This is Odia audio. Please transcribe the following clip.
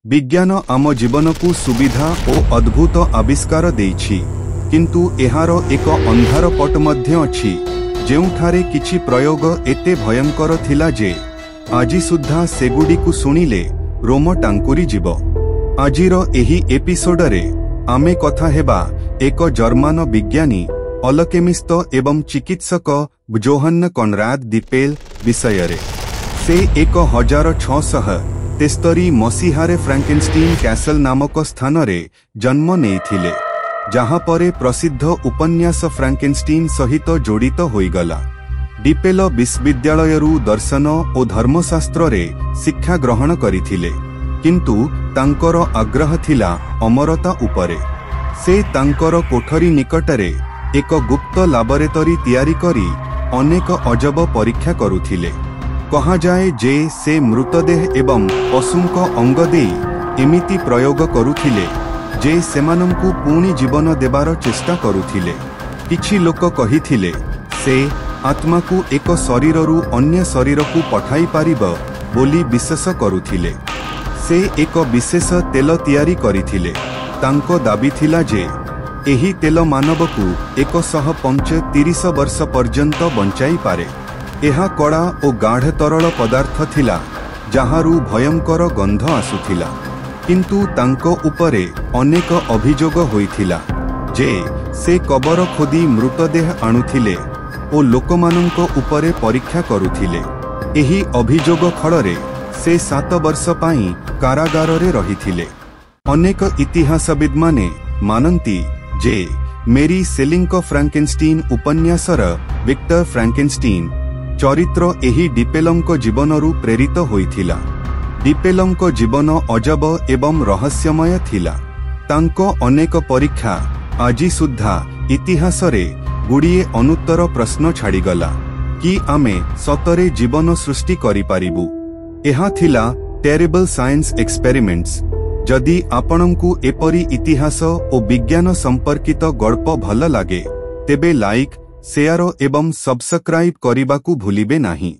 ବିଜ୍ଞାନ ଆମ ଜୀବନକୁ ସୁବିଧା ଓ ଅଦ୍ଭୁତ ଆବିଷ୍କାର ଦେଇଛି, କିନ୍ତୁ ଏହାର ଏକ ଅନ୍ଧାର ପଟ ମଧ୍ୟ ଅଛି, ଯେଉଁଠାରେ କିଛି ପ୍ରୟୋଗ ଏତେ ଭୟଙ୍କର ଥିଲା ଯେ ଆଜି ସୁଦ୍ଧା ସେଗୁଡ଼ିକୁ ଶୁଣିଲେ ରୋମ ଟାଙ୍କୁରି ଯିବ। ଆଜିର ଏହି ଏପିସୋଡରେ ଆମେ କଥା ହେବା ଏକ ଜର୍ମାନ ବିଜ୍ଞାନୀ, ଅଲକେମିସ୍ତ ଏବଂ ଚିକିତ୍ସକ ଜୋହନ୍ନ କନରାଦ ଦିପେଲ ବିଷୟରେ। ସେ 1673 ମସିହାରେ ଫ୍ରାଙ୍କେନଷ୍ଟିନ୍ କ୍ୟାସଲ ନାମକ ସ୍ଥାନରେ ଜନ୍ମ ନେଇଥିଲେ, ଯାହା ପରେ ପ୍ରସିଦ୍ଧ ଉପନ୍ୟାସ ଫ୍ରାଙ୍କେନଷ୍ଟିନ୍ ସହିତ ଜଡ଼ିତ ହୋଇଗଲା। ଡିପେଲ ବିଶ୍ୱବିଦ୍ୟାଳୟରୁ ଦର୍ଶନ ଓ ଧର୍ମଶାସ୍ତ୍ରରେ ଶିକ୍ଷା ଗ୍ରହଣ କରିଥିଲେ, କିନ୍ତୁ ତାଙ୍କର ଆଗ୍ରହ ଥିଲା ଅମରତା ଉପରେ। ସେ ତାଙ୍କର କୋଠରୀ ନିକଟରେ ଏକ ଗୁପ୍ତ ଲାବୋରେଟୋରୀ ତିଆରି କରି ଅନେକ ଅଜବ ପରୀକ୍ଷା କରୁଥିଲେ। କୁହାଯାଏ ଯେ ସେ ମୃତଦେହ ଏବଂ ପଶୁଙ୍କ ଅଙ୍ଗ ଦେଇ ଏମିତି ପ୍ରୟୋଗ କରୁଥିଲେ ଯେ ସେମାନଙ୍କୁ ପୁଣି ଜୀବନ ଦେବାର ଚେଷ୍ଟା କରୁଥିଲେ। କିଛି ଲୋକ କହିଥିଲେ ସେ ଆତ୍ମାକୁ ଏକ ଶରୀରରୁ ଅନ୍ୟ ଶରୀରକୁ ପଠାଇ ପାରିବ ବୋଲି ବିଶ୍ୱାସ କରୁଥିଲେ। ସେ ଏକ ବିଶେଷ ତେଲ ତିଆରି କରିଥିଲେ। ତାଙ୍କ ଦାବି ଥିଲା ଯେ ଏହି ତେଲ ମାନବକୁ 135 ବର୍ଷ ପର୍ଯ୍ୟନ୍ତ ବଞ୍ଚାଇପାରେ। ଏହା କଳା ଓ ଗାଢ଼ ତରଳ ପଦାର୍ଥ ଥିଲା, ଯାହାରୁ ଭୟଙ୍କର ଗନ୍ଧ ଆସୁଥିଲା। କିନ୍ତୁ ତାଙ୍କ ଉପରେ ଅନେକ ଅଭିଯୋଗ ହୋଇଥିଲା ଯେ ସେ କବର ଖୋଦି ମୃତଦେହ ଆଣୁଥିଲେ ଓ ଲୋକମାନଙ୍କ ଉପରେ ପରୀକ୍ଷା କରୁଥିଲେ। ଏହି ଅଭିଯୋଗ ଫଳରେ ସେ 7 ବର୍ଷ ପାଇଁ କାରାଗାରରେ ରହିଥିଲେ। ଅନେକ ଇତିହାସବିଦ୍ମାନେ ମାନନ୍ତି ଯେ ମେରି ସେଲିଙ୍କ ଫ୍ରାଙ୍କେନଷ୍ଟିନ୍ ଉପନ୍ୟାସର ଭିକ୍ଟର ଫ୍ରାଙ୍କେନଷ୍ଟିନ୍ ଚରିତ୍ର ଏହି ଡିପେଲଙ୍କ ଜୀବନରୁ ପ୍ରେରିତ ହୋଇଥିଲା। ଡିପେଲଙ୍କ ଜୀବନ ଅଜବ ଏବଂ ରହସ୍ୟମୟ ଥିଲା। ତାଙ୍କ ଅନେକ ପରୀକ୍ଷା ଆଜି ସୁଦ୍ଧା ଇତିହାସରେ ଗୁଡ଼ିଏ ଅନୁତ୍ତର ପ୍ରଶ୍ନ ଛାଡ଼ିଗଲା କି ଆମେ ସତରେ ଜୀବନ ସୃଷ୍ଟି କରିପାରିବୁ? ଏହା ଥିଲା ଟେରିବଲ୍ ସାଇନ୍ସ ଏକ୍ସପେରିମେଣ୍ଟସ୍। ଯଦି ଆପଣଙ୍କୁ ଏପରି ଇତିହାସ ଓ ବିଜ୍ଞାନ ସମ୍ପର୍କିତ ଗଳ୍ପ ଭଲ ଲାଗେ, ତେବେ ଲାଇକ୍, ସେୟାର ଏବଂ ସବସ୍କ୍ରାଇବ୍ କରିବାକୁ ଭୁଲିବେ ନାହିଁ।